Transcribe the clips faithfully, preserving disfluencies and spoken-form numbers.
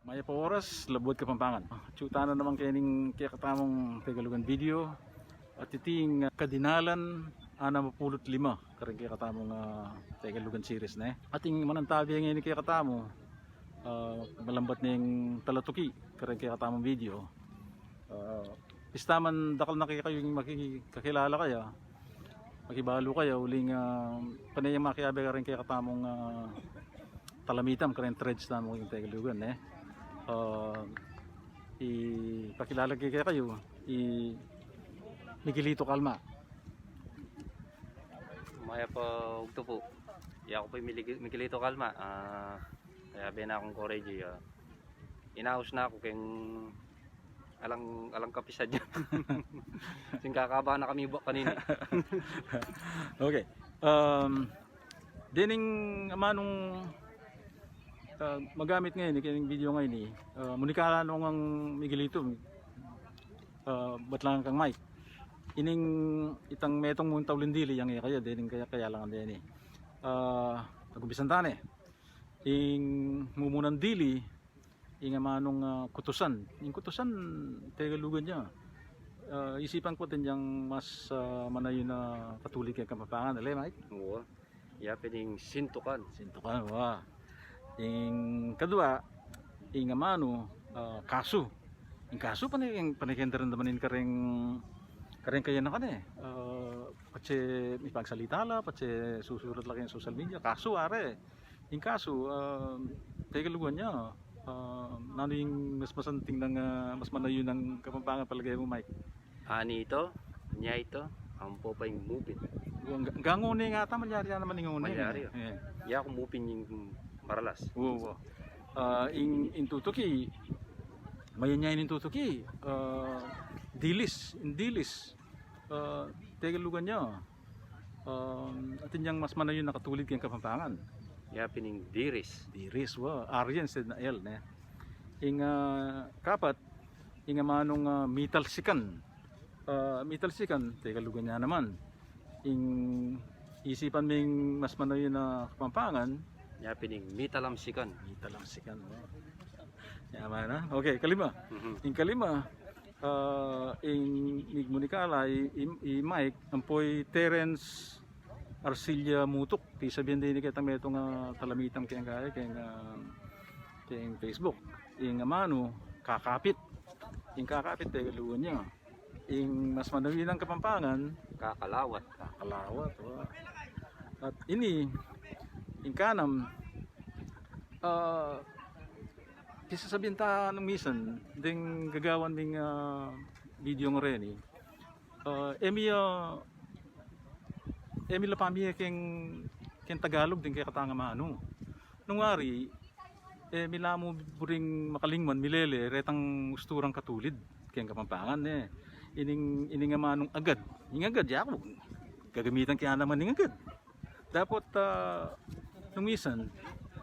Mayap a oras, Labuad Kapampangan. Atyu tana naman kening kekatamung Tegalugan video. At iti ing, ah, kadinalan anam a pulu't lima karing kekatamung, ah, Tegalugan series, ne. At ing manantabi ngeni kekatamu, ah, malambat neng talatuki karing kekatamung video. Ah, pista man dakal na kekayu ing makikakilala kaya, makibalu kaya, uling, ah, pane yang makiabe karing kekatamung, ah, talamitam karing threads tamu king Tegalugan, ne. Ah, ipakilala ke kekayu i Miguelito Calma. Mayap a ugtu pu. Yaku pu i Mili-, Miguelito Calma. Ah, kaya bena akung Corregio, ah. Inaus na ku keng alang, alang kapisan ya. Singkakaba na kami ba kanini. Okay. Um, dening amanung, ah, magamit ngeni, kening video ngeni, ah, munikala nung ang Miguelito, ah, bat lang kang Mike. Ining itang metung mung tauli dili, yang e kaya, dening kaya, kaya lang deni. Ah, pag-umpisan tane. Ing mumunan dili, ing amanung, ah, kutusan. Ing kutusan, Tegalugan ya. Ah, isipan ku atin yang mas, ah, manayun a katulid keng Kapampangan, ale, Mike? Wa. Ya pin ing sintukan. Sintukan, wa. Ing kadua, ing amanu, ah, kasu. Ing kasu, pane, pane keng daramdaman ing karing, karing kayanakan, e. Ah, patse mipagsalita la, patse susurat la keng social media. Kasu, are. Ing kasu, ah, Tegalugan ya, ah, nanu ing mas masanting nang, ah, mas manayun a Kapampangan palage mu, Mike? Ani ito, nya ito, ampo pa ing mupin. Wa, ga-, ga ngune nga ata, malyari ya naman ing ngune. Malyari, e. E. Yaku mupin ing maralas. Wa, wa. Ah, ing, ing tutuki, mayan ya ing tutuki, ah, dilis, ing dilis. Ah, Tegalugan ya. Um, atin yang mas manayun a katulid keng Kapampangan. Ya pin ing diris. Diris, wa. R instead na L, ne. Ing, ah, kapat, ing amanung, ah, mitalsikan. Ah, mitalsikan, Tegalugan ya naman. Ing isipan ming mas manayun a Kapampangan. Ya pin ing mitalamsikan. Mitalamsikan, wa. Yaman na. Okay, kalima. Mhm. Ing kalima, ah, ing migmunikala i, i, i Mike, ampo i Terence Arcilla Mutuk, pisabian da ini ketang metung a talamitam keng kaya, keng, ah, keng Facebook. Ing amanu, kakapit. Ing kakapit, Tegalugan ya. Ing mas manayun a Kapampangan, kakalawat. Kakalawat, wa. At ini, ing kanam, ah, pisasabian ta nung misan, deng gagawan ding, ah, video ngeni. Ah, e mi, ah, e mi la pamie keng, keng Tagalog ding kekatang amanu. Nung wari, e mi la mu buring makalingwan, milele, retang usturang katulid keng Kapampangan, e. Ining, ining amanung agad. Ing agad, yaku, gagamitan ke naman ing agad. Dapot, ah, nung misan,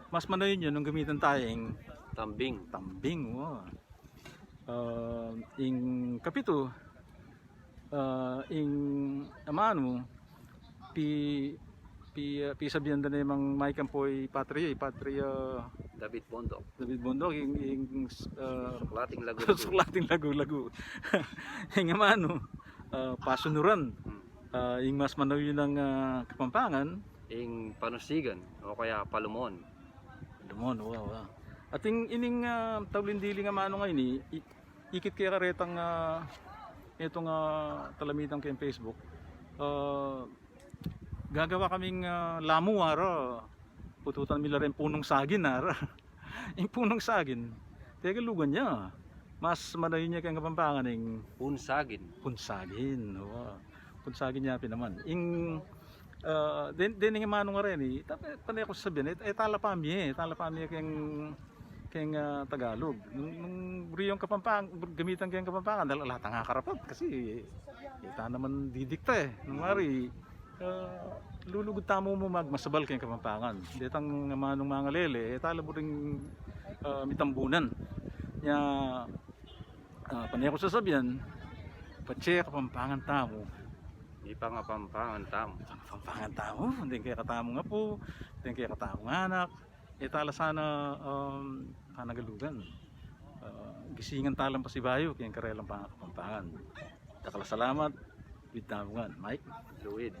mas manayun ya nung gamitan taya ing tambing. Tambing, wa. Ah, ing kapitu, ah, ing amanu, pi, pi, ah, pisabian da ne mang Mike ampo i Patria, i Patria David Bondok. David Bondok, ing, ing, ah, Suklating Lagu-lagu. Suklating Lagu-lagu. Ing amanu, ah, pasunuran. Hmm. Ah, ing mas manayun a, ah, Kapampangan, ing panusigan, o kaya palumon. Palumon, wa, wa. At ing ining, ah, tauli dili nga amanu ngeni, i-, ikit ke karetang, ah, itang, ah, talamitam keng Facebook. Ah, gagawa kaming, ah, lamu, ara. Pututan mi la ring punung sagin, ara. Ing punung sagin, Tegalugan ya. Mas manayun ya keng Kapampangan ing punsagin. Punsagin, wa. Punsagin ya pin naman. Ing, ah, den, dening amanu ngeni, tapi pane ku sasabian, e, e tala pamie, e tala pamie keng, keng, ah, Tagalog. Nung, nung buri yang Kapampang-, gamitan keng Kapampangan, ala tang akarapat kasi, e ta naman didikta, e. Nung wari, ah, lulugud tamu mu magmasabal keng Kapampangan. Detang amanung mangalele, e tala buring, ah, mitambunan. Nya, ah, pane ku sasabian, patse Kapampangan tamu. Mipangapampangan tamu. Mipangapampangan tamu, deng kekatamung apu, deng kekatamung anak. E tala sana, um, panagalugan. Ah, gisingan talang pasibayu keng karelang pangakapampangan. Dakal a salamat. Wid tamu ngan, Mike Luid.